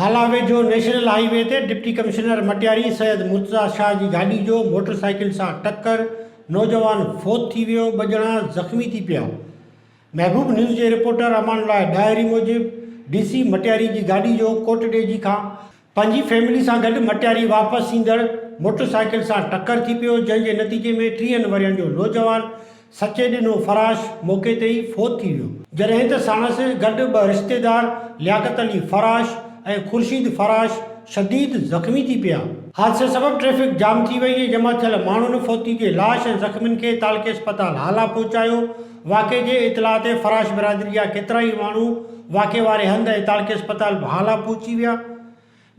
هالا ويجهو national high V تي deputy commissioner Matiari Syed Murtaza Shah جي گاڏي جو موٽر سائيڪل سان ٽڪر، نوجوان فوت ٿي ويو، ٻه ڄڻا زخمي ٿي پيا. محبوب نيوز جي رپورٽر امان الله ڏاهري موجب ڊي سي مٽياري جي گاڏي جو ڪوٽڏيجي کان پنهنجي فيملي سان گڏ مٽياري واپس ايندڙ موٽر سائيڪل سان ٽڪر ٿي پيو جنهن جي نتيجي ۾ ٽيهن ورهين جو نوجوان سچي ڏنو فراش موقعي تي ئي فوت ٿي ويو. جڏهن ته ساڻس گڏ ٻه رشتيدار لياقت علي فراش ۽ خورشيد فراش شديد زخمي ٿي پيا. حادثي سبب ٽريفڪ جام ٿي وئي ۽ جمع ٿيل ماڻهن فوتي جي لاش ۽ زخمين کي تعلقي اسپتال هالا پهچايو. واقعي جي اطلاع تي فراش برادري جا ڪيترائي ماڻهو واقعي واري هنڌ ۽ تعلقي اسپتال هالا پهچي ويا.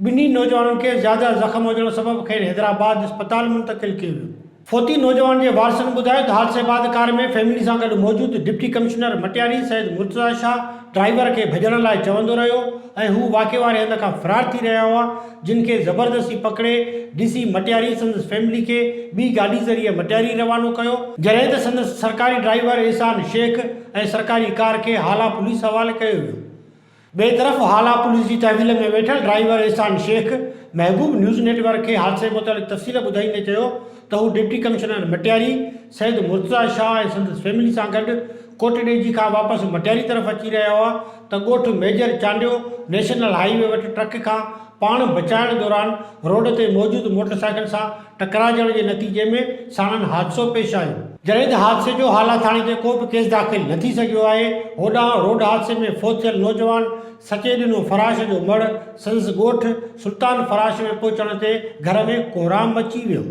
ٻنهي نوجوانن کي زياده زخم هجڻ سبب کين حيدرآباد اسپتال منتقل ڪيو ويو. فوتي نوجوان جي وارثن ٻڌايو ته حادثي بعد ڪار ۾ فيملي سان گڏ موجود deputy commissioner Matiari Syed Murtaza Shah driver کي ڀڄڻ لاء چوندو رهيو ۽ هو واقعي واري هنڌ کان فرار ٿي رهيا هئا جن کي زبردستي پڪڙي ڊي سي مٽياري سندس فيملي کي ٻي گاڏي ذريعي مٽياري روانو ڪيو جڏهن ته سندس سرڪاري ڊرائيور احسان شيخ ۽ سرڪاري ڪار کي هالا پوليس حوالي ڪيو ويو. ٻئي طرف هالا پوليس جي تحويل ۾ ويٺل driver Ehsan Shaikh Mehboob news network کي حادثي متعلق تفصيل ٻڌائيندي چيو ته هو ڊپٽي ڪمشنر مٽياري سيد مرتضيٰ شاهه ۽ سندس فيملي سان گڏ ڪوٽڏيجي کان واپس مٽياري طرف اچي رهيا هئا ته ڳوٺ major Chandio national highway وٽ ٽرڪ کان پاڻ بچائڻ دوران روڊ تي موجود موٽرسائيڪل سان ٽڪرائجڻ جي نتيجي ۾ ساڻن حادثو پيش آيو. جڏهن ته حادثي جو هالا ٿاڻي تي ڪو به ڪيس داخل نه ٿي سگهيو آهي. هوڏانهن روڊ حادثي ۾ فوت ٿيل نوجوان سچي ڏنو فراش جو مڙهه سندس ڳوٺ سلطان فراش ۾ پهچڻ تي گهر ۾ ڪهرام مچي ويو.